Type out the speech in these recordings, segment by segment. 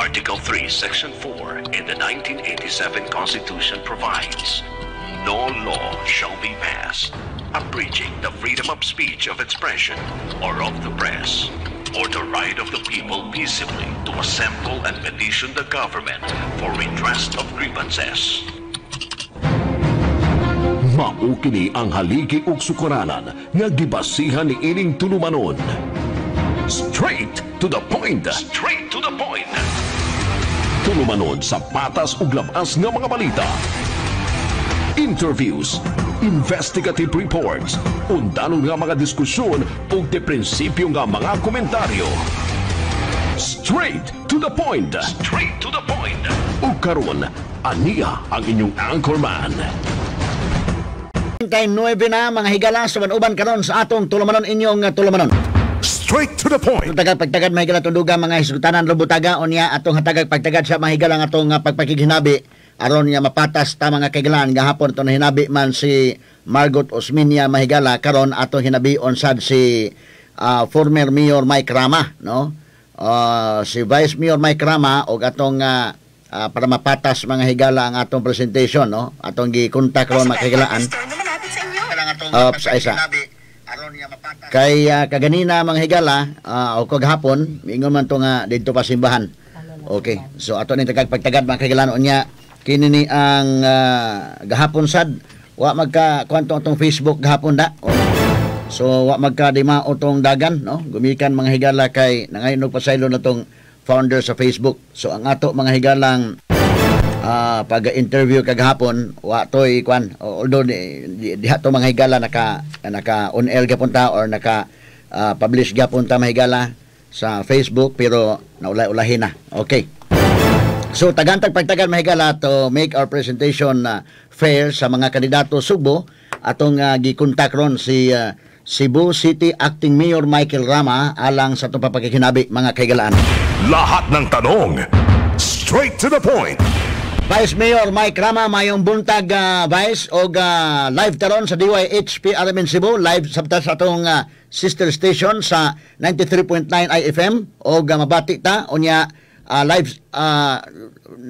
Article 3, Section 4 in the 1987 Constitution provides, "No law shall be passed abridging the freedom of speech, of expression, or of the press, or the right of the people peaceably to assemble and petition the government for redress of grievances." Mao kini ang haligi ug sukaranan nga gibasihan ni ining tulumanon. Straight to the point. Straight to the point. Tulumanon sa patas ug labas nga mga balita. Interviews, investigative reports, undanon nga mga diskusyon ug de prinsipyo nga mga komentaryo. Straight to the point. Straight to the point. Ug karon, ania ang inyong anchorman. Kay 9 na, mga higala, sa uban karon sa atong tulumanon, inyong tulumanon. Straight to the point. Tagad pagtagad, mga higala, tunduga mga hisgutanan lubutaga unya atong hatagag pagtagad sa mga higala ang atong pagpakighinabi aron nga mapatas ta, mga kahigalaan. Gahapon to nahinabi man si Margot Osmeña, mahigala. Karon atong hinabion sad si former Mayor Mike Rama, no? Si Vice Mayor Mike Rama og atong para mapatas, mga higala, ang atong presentation, no? Atong gikontak ron, mga kahigalaan. Sa isa. Kay kaganina, mga higala, o kagahapon, miingon man to nga didto pa simbahan. Okay. So ato ning tagag pagtagad, mga kahigalaan. Unya kini ni ang gahapon sad wa magka kwanto atong Facebook gahapon da. Oh. So wa magka di tong dagan, no? Gumikan, mga higala, kay nangayon og pasaylo na tong founder sa Facebook. So ang ato, mga higalang, pag-interview kagahapon wa toy kwan, although diha to, mga higala, naka naka on air gyapon ta or naka publish gyapon ta, mga higala, sa Facebook, pero naulay-ulahin na. Okay. So tagantag pagtagal, mga higala, to make our presentation fair sa mga kandidato Sugbo, atong gikontak ron si Cebu City Acting Mayor Michael Rama alang sa atong papakikinabi, mga kahigalaan. Lahat ng tanong, straight to the point. Vice Mayor Mike Rama, mayong buntag, Vice, og live taron sa DYHP RMN Cebu, live sabta sa atong sister station sa 93.9 IFM og mabati ta unya live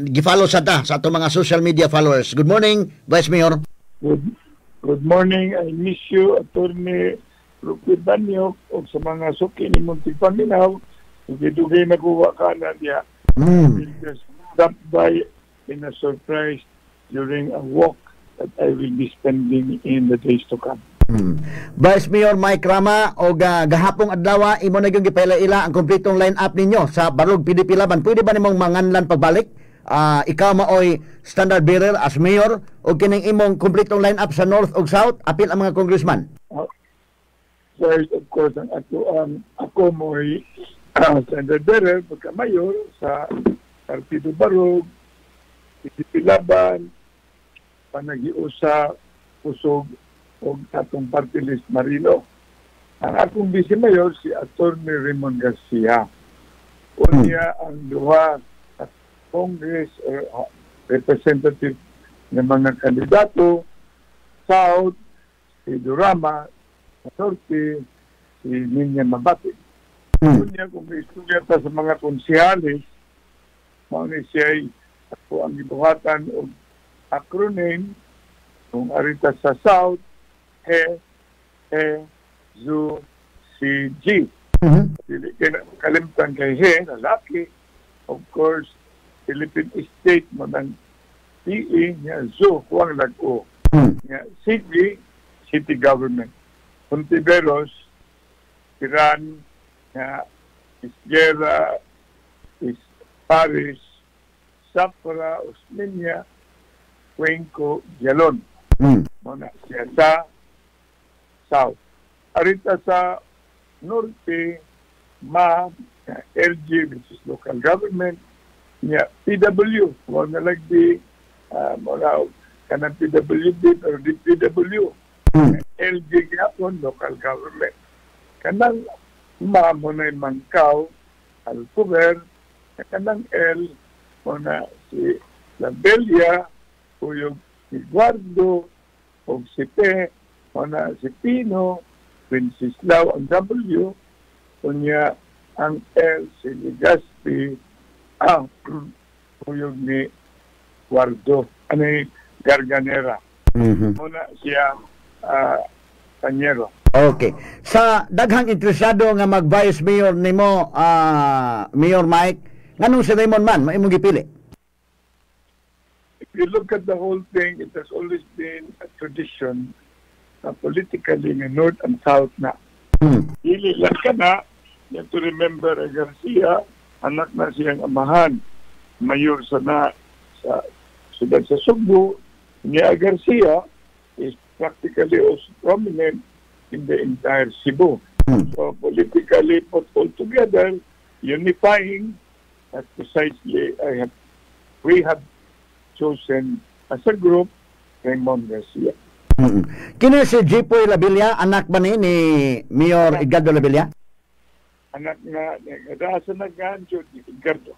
gifollow sa ta sa atong mga social media followers. Good morning, Vice Mayor. Good morning. I miss you, Attorney Rupert Banyok, o sa mga suki ni Muntigpaminaw. Dugay na kuha ka na niya. Will just stop by in a surprise during a walk that I will be spending in the days to come. Vice Mayor Mike Rama, og gahapong adlaw imo na gyud gipaila-ila ang kompletong line-up ninyo sa Barog PDP Laban. Pwede ba nimong manganlan pagbalik? Ikaw maoy standard bearer as mayor og kining imong kompletong line-up sa North ug South apil ang mga congressman. First, of course, ang ato, ang ako mo'y standard bearer pagka-mayor sa Partido Barog, PDP Laban, Panaghiusa, Kusog, o atong party list Marino. Ang akong vice mayor si Attorney Raymond Garcia. Unya ang duha at Congress or representative ng mga kandidato, South, si Durama, sa Norte, si Ninya Mabati. Unya kung may istorya ta sa mga konsehales, mao ni siya ako ang gibuhatan og acronym. Kung arita sa South, H, E, Z, C, G. Dili kay kalimtan kay H, lalaki. Of course, Philippine State mo ng PE niya, Zo, Juan Lago. Niya, City, City Government. Hontiveros, Iran, niya, Esguerra, is Paris, Zafra, Osmeña, Cuenco, Yalon. Muna siya sa South. Arita sa Norte, MA, LG, which is local government, niya, PW, mo na lagdi, mo na kanang PWD, pero di PW. LG gyapon, local government. Kanang MA mo na Mangkaw, Alcover, kanang L mo na si Labella, uyog si Guardo, o si P, mo na si Pino, Wenceslao ang W, unya ang L si Legaspi, Kuyog ni Guardo, ano ni Garganera. Muna siya Panyero. Okay. Sa daghang interesado nga mag-vice mayor nimo, Mayor Mike, nganong si Raymond man mao imong gipili? If you look at the whole thing, it has always been a tradition na politically nga North and South na. Dili lang ka na, you have to remember a Garcia, anak na siyang amahan. Mayor sa na sa siyudad sa Sugbo, niya Garcia is practically also prominent in the entire Cebu. So politically put all together, unifying, that precisely we have chosen as a group Raymond Garcia. Kini si Jipoy Labilla, anak ba ni Mayor Edgardo Labilla? Anak nga, nagadasan na gancho ni Edgardo.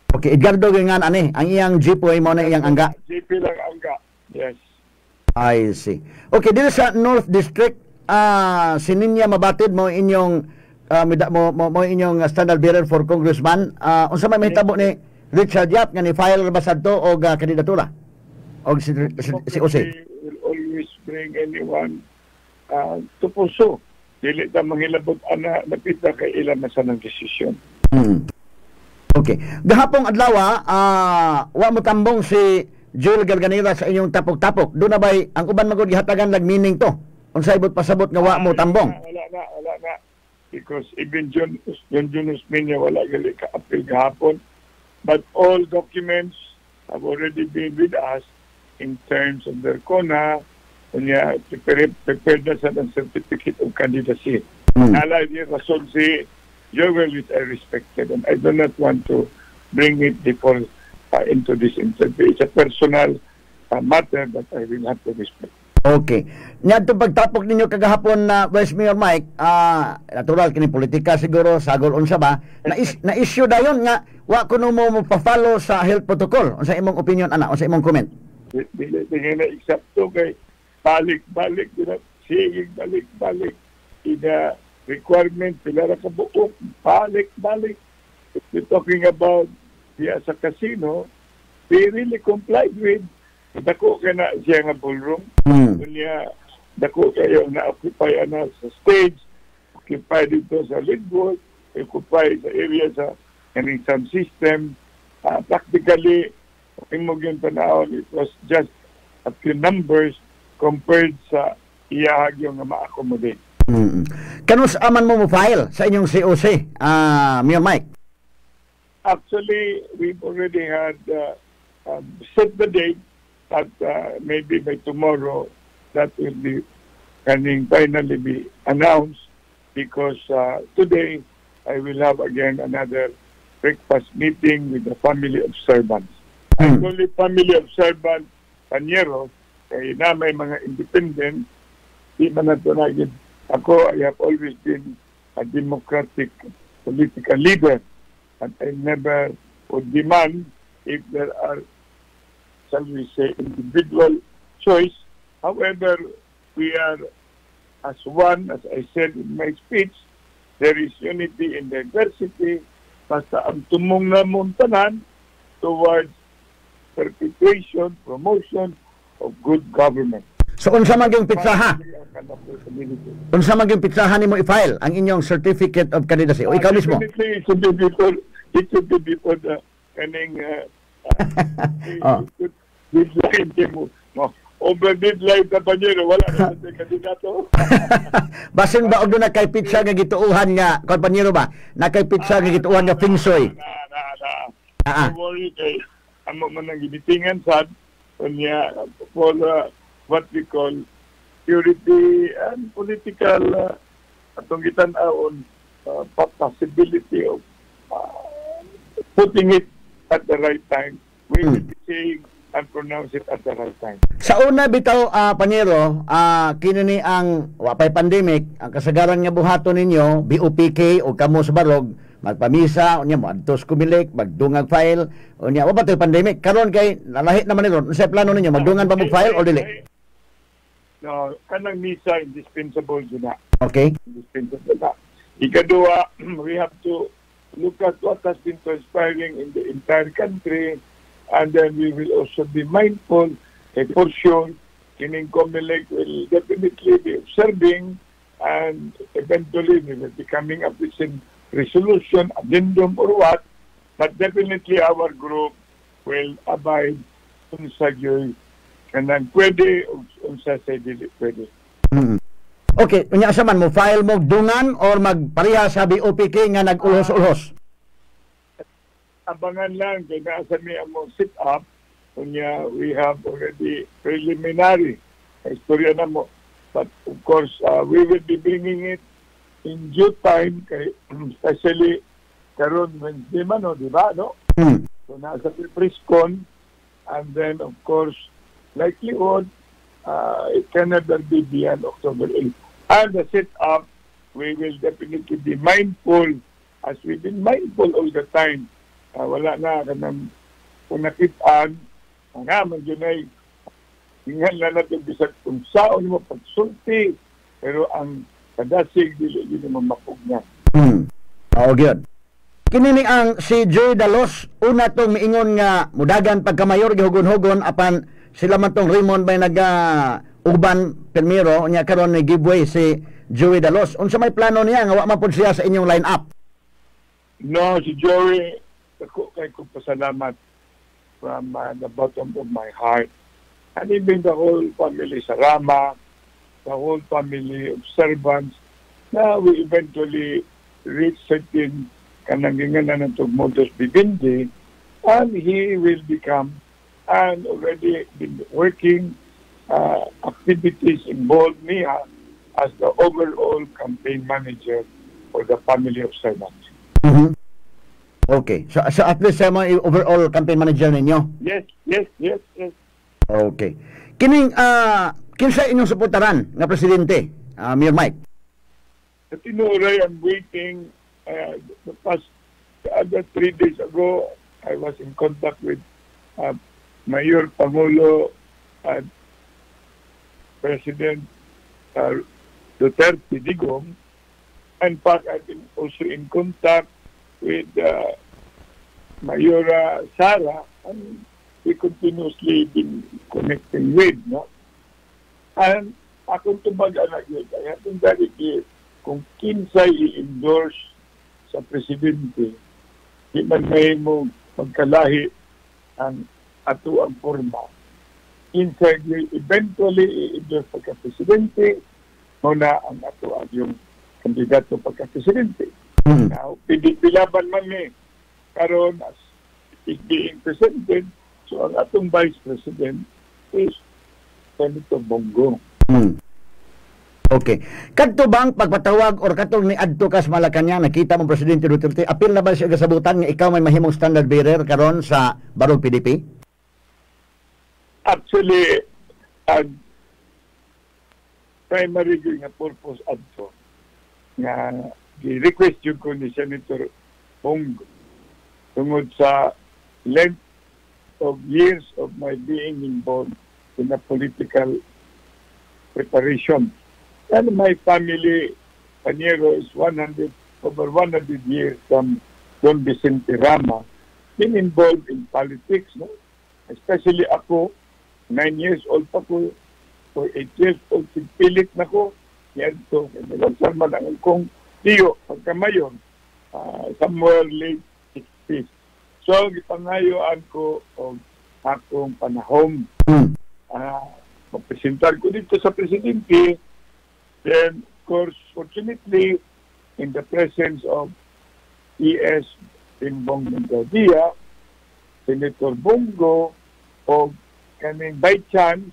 Okay, Edgardo nga ani, ang iyang Jipoy mao na iyang angga. JP lang angga. Yes. I see. Okay, dito sa North District, si Ninya Mabatid mo inyong mo inyong standard bearer for congressman. Unsa may mahitabo ni Richard Yap nga ni file ba sadto og kandidatura? Og si Ose. Will always bring anyone to pursue. Dili ta manghilabot ana napita kay ila na sa ng desisyon. Okay. Gahapong adlaw, wa mo tambong si Joel Garganera sa inyong tapok-tapok. Doon na ba'y ang uban magud gihatagan lag meaning to? Unsay ibot pasabot nga wa mo tambong? Wala na, wala na. Because even John Osmeña wala gali ka-appeal gahapon. But all documents have already been with us in terms of their CONA. Unya, prepared na sa ng certificate of candidacy. Nala ni rason si Joel, which I respected, and I do not want to bring it before into this interview. It's a personal matter that I will have to respect. Okay. Niadto pagtapok ninyo kagahapon na Vice Mayor Mike, natural kini politika siguro sagol unsa ba, na issue dayon nga wa kuno mo mo-follow sa health protocol. Unsa imong opinion ana? Unsa imong comment? Dili tingin na eksakto kay balik-balik dina sige balik-balik ina requirement pila ra ka buok balik-balik. If we're talking about diya sa casino, we really complied with dako kay na siya nga ballroom. Unya dako kayo na occupy ana sa stage, occupy dito sa leadboard, occupy sa area sa kaning sound system. Practically imong yung tanawon, it was just a few numbers compared sa iyahag yung nga ma-accommodate. Kanus aman mo mo file sa inyong COC, Mayor Mike? Actually, we've already had set the date that maybe by tomorrow that will be kaning finally be announced because today I will have again another breakfast meeting with the family of servants. I call it family of servant Panyero kay na may mga independent di man nato naging. Ako, I have always been a democratic political leader and I never would demand if there are, shall we say, individual choice. However, we are as one, as I said in my speech, there is unity in diversity. Basta ang tumong namon tanan towards perpetuation, promotion of good government. So unsa man gyung pitsaha? Unsa man gyung pitsaha nimo i-file ang inyong certificate of candidacy o ikaw mismo? Definitely, it should be before the kaning deadline mo. No, over deadline ka pa niyo, wala na sa kandidato. Basin ba og na kay pitsa nga gituohan nga kompanyero ba? Na kay pitsa nga gituohan nga feng shui? Na, na, na. Don't worry kay amo man ang gibitingan sad unya for what we call purity and political atong gitan-awon possibility of putting it at the right time. We will be saying and pronounce it at the right time. Sa una bitaw, Panyero, kini ni ang wa pay pandemic, ang kasagaran nga buhaton ninyo, BOPK o kamo sa Barog, magpamisa, unya mo adto sa Comelec, magdungag file, unya wa pa to'y pandemic. Karon kay nalahi naman ni ron, unsay plano ninyo, magdungan ba mo file o dili? No, kanang misa indispensable jud na. Okay. Indispensable na. Ikaduha, we have to Look at what has been transpiring in the entire country, and then we will also be mindful, eh, for sure, kining COMELEC will definitely be observing and eventually we will be coming up with some resolution, addendum or what, but definitely our group will abide unsa gyud kanang pwede ug unsa sa dili pwede. Okay, unya asa man mo file mo dungan or magpareha sa BOPK nga nag-ulhos-ulhos? Abangan lang kay naa sa mi among sit up, unya we have already preliminary istorya na mo, but of course we will be bringing it in due time kay especially karon Wednesday man, no, di ba, no? So nasa presscon and then of course likelihood it cannot be beyond October 8. And the set up, we will definitely be mindful as we've been mindful all the time. Wala na kanang kung nakitaan nga man yun ay ingan na natin bisag kung saon mo pagsulti, pero ang kadasig dili yun mo mapugnan. Oo, gyud. Kini ni ang si Joey Dalos, una tong miingon nga mudagan pagkamayor, gihugon-hugon, apan sila man tong Raymond may naga uban primero, unya karon ni giveaway si Joey Dalos. Unsa may plano niya nga wa man pud siya sa inyong line up? No, si Joey, ako kay ko pasalamat from the bottom of my heart. And even the whole family sa Rama, the whole family of servants, na we eventually reach certain kanang na ng modus vivendi, and he will become and already been working activities involved niya as the overall campaign manager for the family of servants. Okay. So at least sa mga overall campaign manager ninyo. Yes. Okay. Kining kinsa inyong suportaran nga presidente, Mayor Mike? Sa tinuray, I'm waiting. The other 3 days ago, I was in contact with Mayor Pangulo and President Duterte Digong. In fact, I've been also in contact with Mayora Sara, and we continuously been connecting with, no? And akong tubag anak yun, I have been very clear, kung kinsay i-endorse sa presidente, di man mahimo magkalahi ang ato ang forma. Kinsay eventually i-endorse pagka-presidente, muna ang ato ang yung kandidato pagka-presidente. Now, PDP Laban man ni karon as is being presented, so ang atong vice president is Senator Bong Go. Okay. Kadto bang pagpatawag or katong ni adto ka sa Malacañang, nakita mo Presidente Duterte, apil na ba siya kasabutan nga ikaw may mahimong standard bearer karon sa Barog PDP? Actually, ang primary gyud nga purpose adto nga gi-request jud ko ni Senator Bong Go tungod sa length of years of my being involved in a political preparation. And my family, Panyero, is 100, over 100 years from Don Vicente Rama, been involved in politics, no? Especially ako, 9 years old pa ko, or 8 years old, pilit na ko, yan to, kaya man ang akong tiyo, pagkamayon, somewhere late 60s. So, gipangayoan ko og akong panahon. Magpresentar ko dito sa presidente. Then, of course, fortunately, in the presence of E.S. Bimbong Medialdea, Senator Bong Go, o kaning by chance,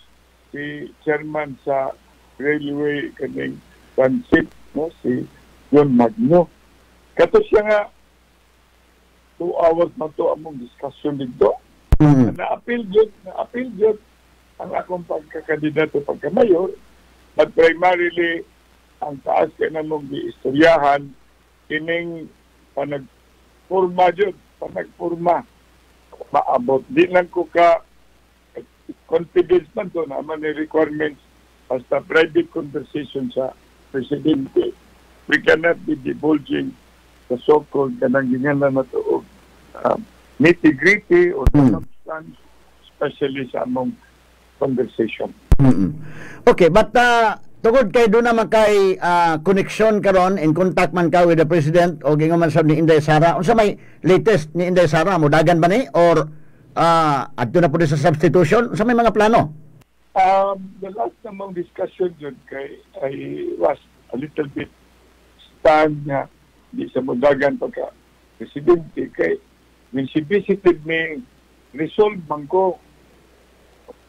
si chairman sa railway kaning transit, no, si John Magno. Kato siya nga, 2 hours na to among discussion dito. Na-appeal jud ang akong pagkakandidato pagkamayor, but primarily, ang taas kay namong giistoryahan, kining panagpurma jud, panagpurma. Maabot. Di lang ko ka confidence man to naman ni requirements basta private conversation sa presidente. We cannot be divulging the so-called kanang gingalan na to og nitty-gritty or the substance, especially sa among conversation. Okay, but tungod kay doon naman kay connection karon, in contact man ka with the president o gingon man sab ni Inday Sara, unsa may latest ni Inday Sara, modagan ba ni or adto na pud sa substitution, unsa may mga plano? The last namong discussion yun kay I was a little bit stunned nga di sa mudagan pagka presidente kay when she visited me, resolve man ko.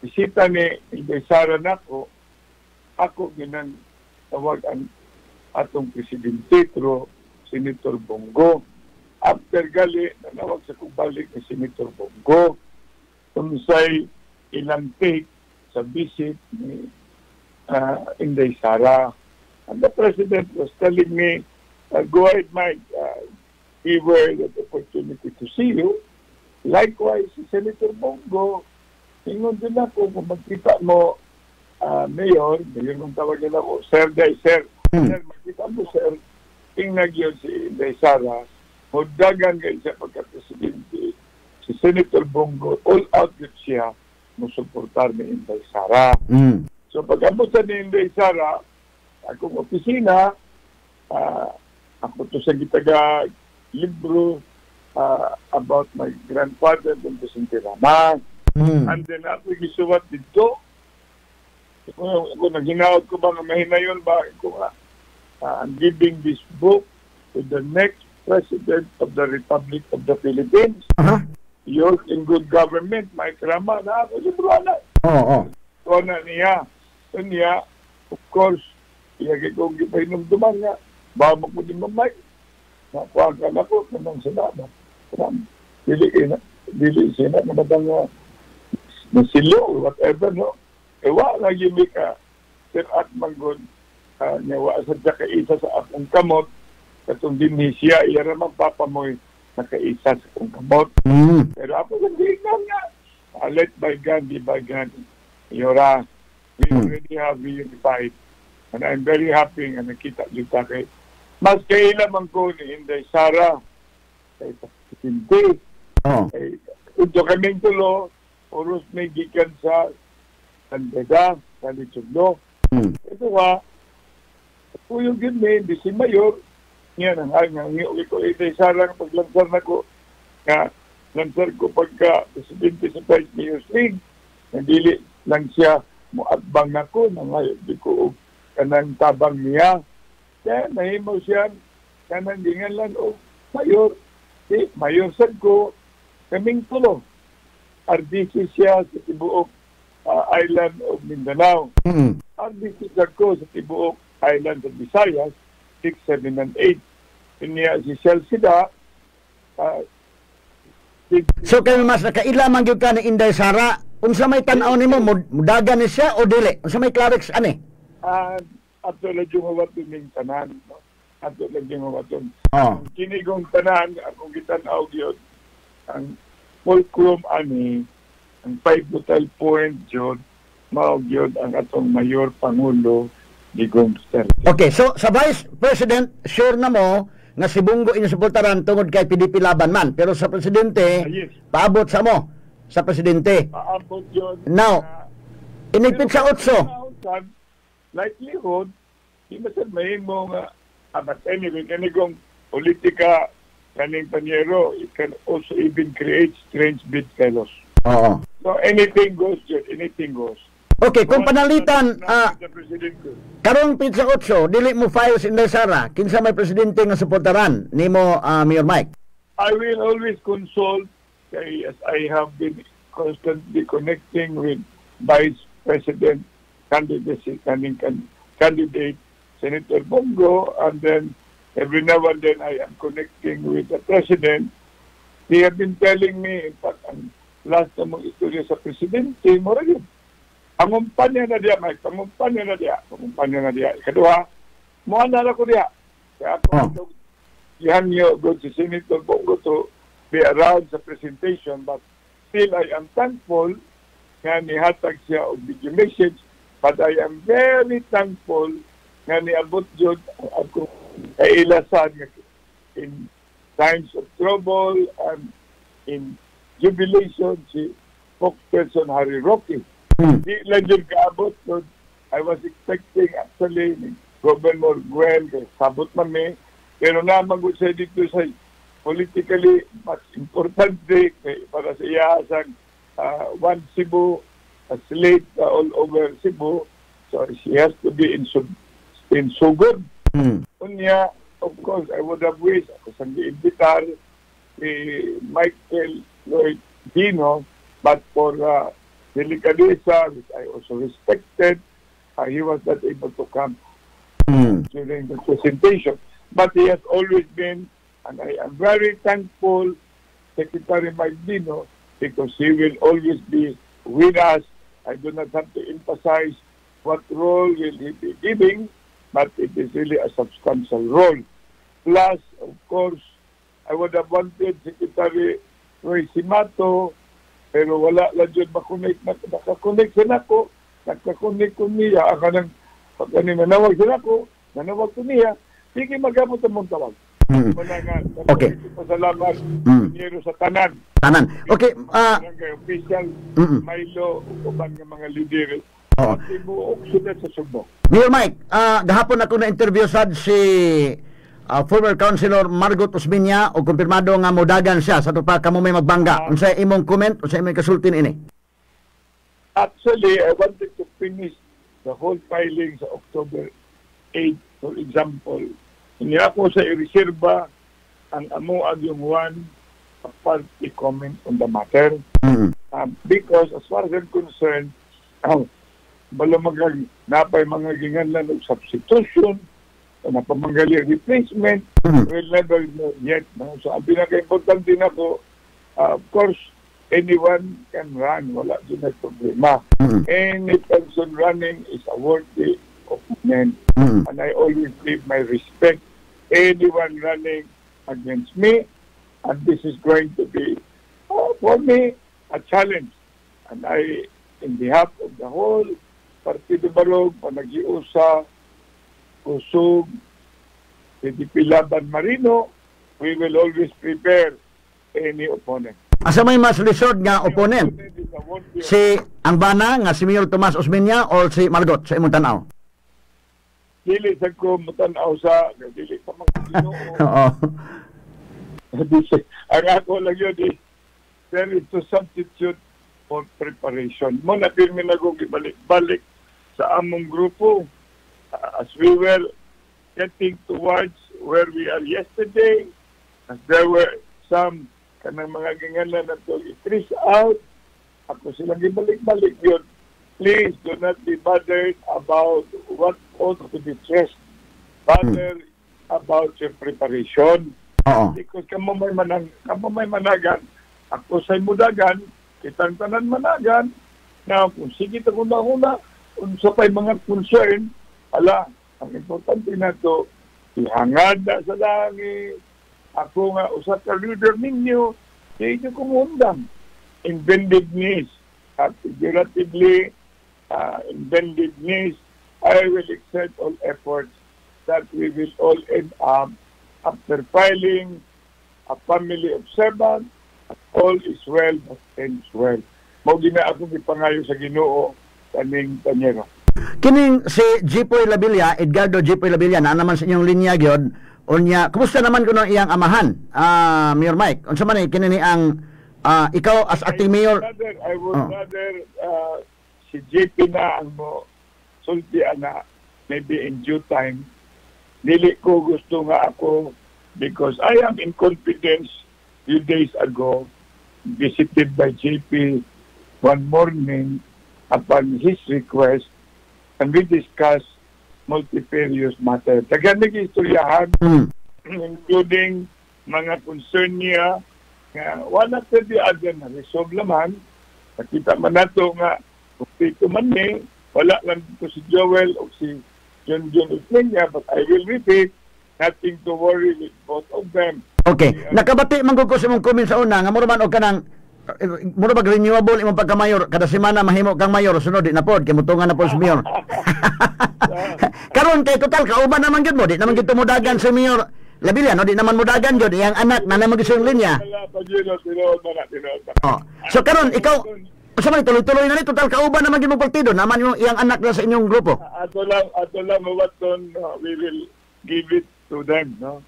Bisita ni Inday Sara nako, ako ginang tawag ang atong presidente through Senator Bong Go. After gali, nanawag sa kong balik ni Senator Bong Go unsay ilang take sa visit ni Inday Sara. And the president was telling me, "Go ahead, Mike, give her that opportunity to see you." Likewise, si Senator Bong Go, ingon din ako, kung magkita mo, Mayor, Mayor mong tawag nila ko, Sir Day, Sir, Sir, magkita mo, Sir, tingnan yun si Inday Sara, mudagan kay siya pagka-presidente, si Senator Bong Go, all out yun siya, musuportar ni Inday Sara. So pag-abot sa ni Inday Sara, akong opisina, ako to sa gitaga libro about my grandfather, Don Vicente Rama. And then ako gisuwat dito. Ako naghinaot ko ba nga mahinayon ba ko nga I'm giving this book to the next President of the Republic of the Philippines. Yours in good government, Mike Rama, na ako libro na. Oo, oo. So na niya. So niya, of course, iya kay kong gipahinumduman nga, baka mo ko di mamay. Nakuha ka na ko, kanang sinama. Dili, ina, dili sina, nabatang nga, nasilo, or whatever, no? Eh, wa lagi mi ka, Sir at Manggod, nga wa sa kaisa sa akong kamot, katong dinhi siya, iya raman papa mo'y nakaisa sa akong kamot. Pero ako hindi nga, let bygone be bygone. Yora, we already have reunified. And I'm very happy nga nakita jud ta kay mas kaila man ko ni Inday Sara kay hindi kay udto kaming tulo oros may gikan sa San Beda, sa Lituglo. Ito nga, kuyong yun may, hindi si Mayor, niya nang nga nga ko Inday Sara nga paglansar na ko, nga lansar ko pagka presidente sa Vice Mayor's League, nandili lang siya moatbang nako, nangayo di ko og kanang tabang niya. Kaya nahimo siya kanang ginganlan og mayor. Di, mayor sad ko, kaming tulo. RDC siya sa tibuok island of Mindanao. RDC sad ko sa tibuok island of Visayas, 6, 7, and 8. Niya si Selsida, So kay mas nakaila man gyud ka ni Inday Sara, unsa may tan-aw nimo, mudagan ni siya o dili? Unsa may Clarex ani? Ato lang yung waton ning tanan. No? Ato lang yung waton. Oh. Ang kinigong tanan, akong gitan-aw gyud, ang fulcrum ani, ang pivotal point gyud, mao gyud ang atong Mayor Pangulo Digong Duterte. Okay, so sa Vice President, sure na mo nga si Bong Go inyong suportaran tungod kay PDP Laban man. Pero sa presidente, Ah, yes. paabot sa mo sa presidente. Paabot yun. Now, inig sa 8. Likelihood, di ba sa mahimo nga, but anyway, kanigong politika, kaning panyero, it can also even create strange bedfellows. So anything goes yun, anything goes. Okay, kung panalitan, The presidente. Karong pitsa 8, dili mo file si Inday Sara, kinsa may presidente nga suportaran nimo, Mayor Mike? I will always consult kay as I have been constantly connecting with Vice President candidacy kaning candidate Senator Bong Go, and then every now and then I am connecting with the President. They have been telling me, in fact, ang last na mong istorya sa Presidente, mura yun. Pangumpanya na diya, Mike. Pangumpanya na diya. Pangumpanya na diya. Ikaduha, mo na ko diya. Kaya ako, yan niyo, good si Senator Bong Go to be around sa presentation, but still I am thankful nga nihatag siya og video message, but I am very thankful nga niabot jud ang akong kailasan nga in times of trouble and in jubilation, si spokesperson Harry Roque. Di lang yun kaabot. So I was expecting actually ni Governor Gwen, kay sabot man mi, pero naman ko siya dito sa politically mas importante kay para sa iya sa One Cebu, a slate all over Cebu. So she has to be in Sugod. Unya, of course, I would have wished ako sang giimbitar si Michael Lloyd Dino, but for delicadeza, which I also respected, he was not able to come during the presentation. But he has always been, and I am very thankful, Secretary Mike Dino, because he will always be with us. I do not have to emphasize what role will he be giving, but it is really a substantial role. Plus, of course, I would have wanted Secretary Roy Simato, pero wala lang yun makonect. Nakakonect siya nako, nakakonect ko niya, ang kanang, pag ano, nanawag siya nako, nanawag ko niya, sige magamot ang mong tawag. Wala nga. Pasalamat, sa tanan. Tanan. Okay. Barangay official, Milo, uban nga mga leader. Tibuok sila sa Sugbo. Mayor Mike, gahapon ako na interview sad si former councilor Margot Osmeña o kumpirmado nga modagan siya sa tupa kamo may magbangga. Unsa imong comment, unsa imong kasulti ini? Actually, I wanted to finish the whole filing sa October 8, for example. Hindi ako sa i-reserba ang amo ag yung one a party comment on the matter. Because as far as I'm concerned, balo magag napay mga ginganlan og substitution, napamanggali replacement, we'll never know yet. No? So, ang pinaka-importante na ko, of course, anyone can run. Wala din na problema. Any person running is a worthy opponent. And I always give my respect anyone running against me. And this is going to be, for me, a challenge. And I, in behalf of the whole Partido Barog, Panaghiusa, Kusog, PDP Laban Marino, we will always prepare any opponent. Asa may mas lisod nga opponent? Is a worthy Si ang bana nga si Mayor Tomas Osmeña o si Margot sa imong tan-aw? Dili sa ko mutanaw sa dili pa man Ginoo. Ang ako lang yun is there is to substitute for preparation. Mo na pirmi na ko gibalik-balik sa among grupo as we were getting towards where we are yesterday, as there were some kanang mga gingalan na to i-trace out, ako silang gibalik-balik yun. Please do not be bothered about what ought to be traced. Bother about your preparation. Because kamo may managan, ako sa'y mudagan, kitang tanan managan. Now, kung sige ta kuna-kuna, unsa pa'y mga concern, ala, ang importante na to, ihangad na sa langit. Ako nga, usa ka leader ninyo, di inyo kumundang. In bended knees, at figuratively, in bended knees, I will exert all efforts that we will all end up after filing a family of seven, all is well that ends well. Mao gina akong ipangayo sa Ginoo kaning tanyero. Kining si Jipoy Labilla, Edgardo Jipoy Labilla, naa naman sa inyong linya gyud. Unya, kumusta naman kuno iyang amahan? Mayor Mike, unsa man ni kini ni ang ikaw as acting mayor? I would rather si JP na ang mo sulti ana maybe in due time. Dili ko gusto nga ako because I am in confidence few days ago visited by JP one morning upon his request and we discussed multifarious matter. Daghan istoryahan including mga concern niya nga wala pwede agad na resolve laman. Nakita man nato nga kung man ni wala lang dito si Joel o si John John Osmeña, but I will repeat, nothing to worry with both of them. Okay. Nakabati man gud ko sa imong comment sa una nga mura man og kanang mura bag renewable imong pagka-mayor, kada semana mahimo kang mayor, sunod di na pod kay mutungan na pod si mayor. Karon kay total kauban naman gyud mo, di naman gyud tumudagan si mayor. Labilla, no? Di naman mudagan jud iyang anak na naman yung linya. Wala pa yun, tinuod na, tinuod na. Oh. So karon ikaw unsa man tuloy-tuloy na ni, total kauban naman gyud mo partido naman yung iyang anak na sa inyong grupo. Ato lang mawaton, we will give it to them, no?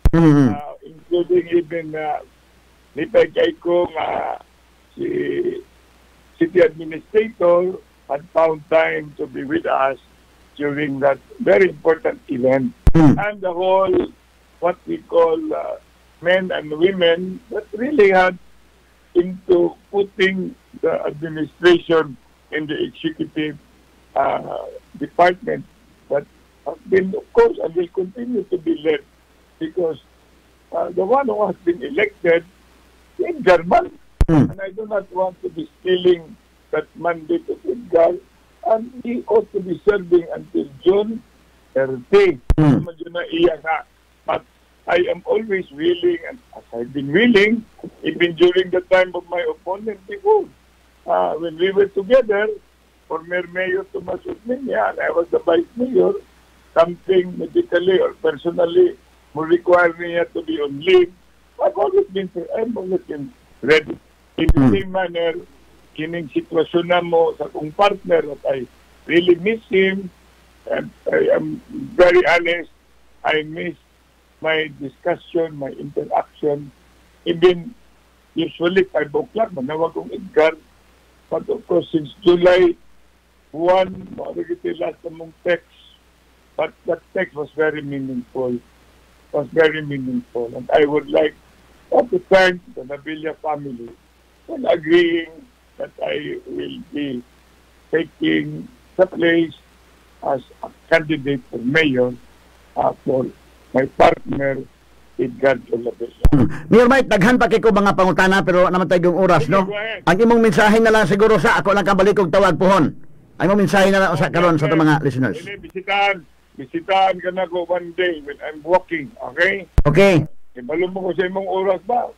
Including even lipay kay ko nga si city administrator had found time to be with us during that very important event. And the whole, what we call men and women that really had into putting the administration in the executive department that have been, of course, and will continue to be led because the one who has been elected in German, and I do not want to be stealing that mandate of Edgar, and he ought to be serving until June 30. Naman yun na iya nga. But I am always willing, and as I've been willing, even during the time of my opponent before, when we were together, former Mayor Tomas Osmeña, and I was the vice mayor, something medically or personally would require me to be on leave. I've always been ready. In the same manner, kining sitwasyon na mo sa akong partner that I really miss him, and I am very honest, I miss my discussion, my interaction. Even usually 5 o'clock, manawag kong Edgar. But of course, since July 1, mao last mong text. But that text was very meaningful. Was very meaningful. And I would like to thank the Navilla family for agreeing that I will be taking the place as a candidate for mayor for my partner, Edgar Labella. Mayor Mike, daghan pa kay ko mga pangutana pero naman tayo yung oras, Sige, no? go ahead. Ang imong mensahe na lang siguro sa ako lang kabalik og tawag pohon. Ang imong mensahe na lang sa karon sa atong mga listeners. Dili, bisitahan ka na ko one day when I'm walking, okay? Okay. Ibalo mo ko sa imong oras ba?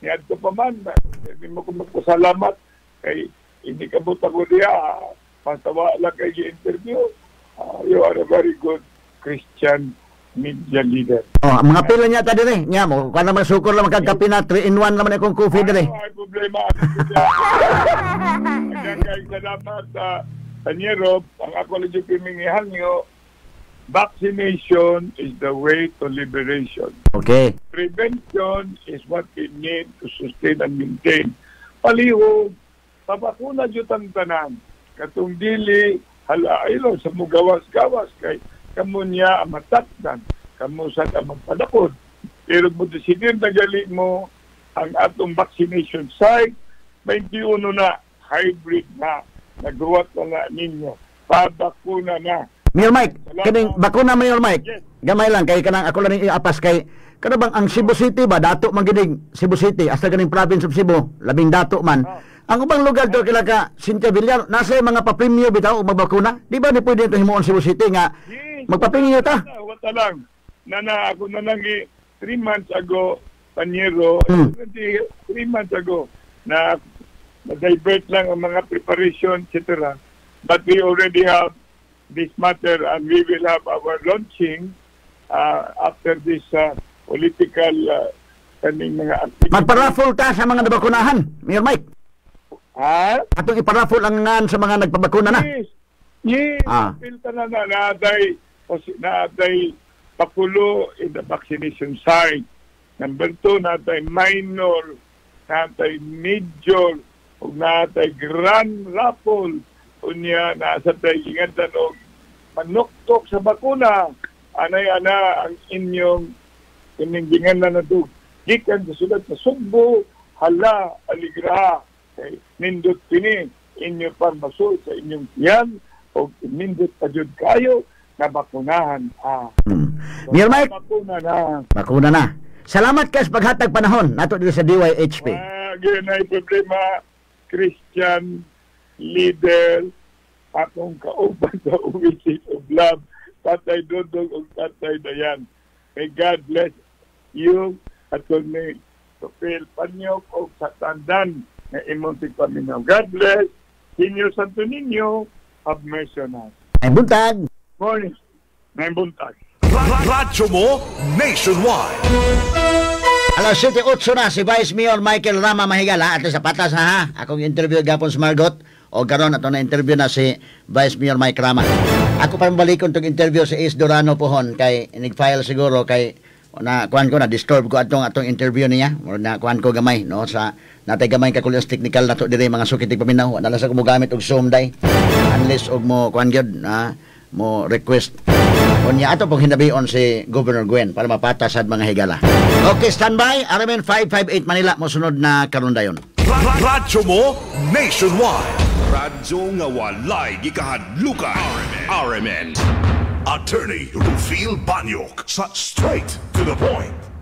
Niadto pa man, ba? Hindi mo ko magpasalamat kay hindi ka ako diya. Basta wala kay interview. You are a very good Christian media leader. Oh, ang mga pila niya ta dire. Nya mo, kuan naman sukor lang magkagkape na 3 in 1 naman akong coffee dire. Ano ay problema? Ano problema? Kaya salamat sa Tanyero. Ang ako lang yung pimingihan nyo, vaccination is the way to liberation. Prevention is what we need to sustain and maintain. Palihog, pabakuna jud ang tanan. Katong dili, hala, ilo, sa mugawas-gawas kay kamo niya ang matakdan, kamo sa ang magpadakod. Pero mo desidir na gali mo ang atong vaccination site, 21 na, hybrid na, nagruwat na na ninyo, pabakuna na. Mayor Mike, Salamat. Kaning bakuna, Mayor Mike. Yes. Gamay lang kay kanang ako lang ning iapas kay kana bang ang Cebu City ba dato man gining Cebu City hasta ganing province of Cebu labing dato man. Ang ubang lugar do kila ka Cynthia Villar nasa mga papremyo bitaw og magbakuna. Di ba ni pwede ito himuon Cebu City nga Yes. magpapremyo ta? Wala lang. Nana, ako na lang 3 months ago, Panyero, 3 months ago, na na-divert lang ang mga preparation, etc. But we already have this matter and we will have our launching after this political kaning mga activities. Magpa-raffle ta sa mga nabakunahan, Mayor Mike. Ha? Atong ipa-raffle ang ngan sa mga nagpabakuna na. Yes. Pilta na na naday pakulo in the vaccination site. Number two, natay minor, natay major, ug natay grand raffle. Unya, nasa tay gingatan og manuktok sa bakuna. Anay ana ang inyong ining gingan na to. Gikan sa sulat sa Sugbo, hala, aligraha. Kay nindot kini inyo pang masul sa inyong tiyan o nindot pa jud kayo na bakunahan. Ah. Mayor Mike, Bakuna na. Bakuna na. Salamat kay sa paghatag panahon nato dito sa DYHP. Ah, ay problema, Christian leader akong kauban sa Oasis of Love, Tatay Dudong ug Tatay Dayan. May God bless you, Atty. Rufil Panyok o sa tandan nga imong tigpaminaw. God bless. Senior Santo Niño, have mercy on us. Ay buntag. Morning. Maayong buntag. Radyo mo nationwide. Alas 7:08 na si Vice Mayor Michael Rama Mahigala at sa patas na ha. Akong interview gapon sa Margot o karon ato na interview na si Vice Mayor Mike Rama. Ako pa balikon tong interview si Ace Durano pohon kay nag-file siguro kay na kuan ko na disturb ko atong atong interview niya or na kuan ko gamay no sa natay gamay kakulang technical nato diri, mga suki tigpaminaw. Wala sa ko mo gamit og Zoom day unless og mo kuan gyud na mo request. Unya ato pong hinabion si Governor Gwen para mapatas sad, mga higala. Okay, standby. RMN 558 Manila mosunod na karon dayon. Radyo mo nationwide. Radyo nga walay gikahadlukan. RMN. Attorney Rufil Banyok sa Straight to the Point.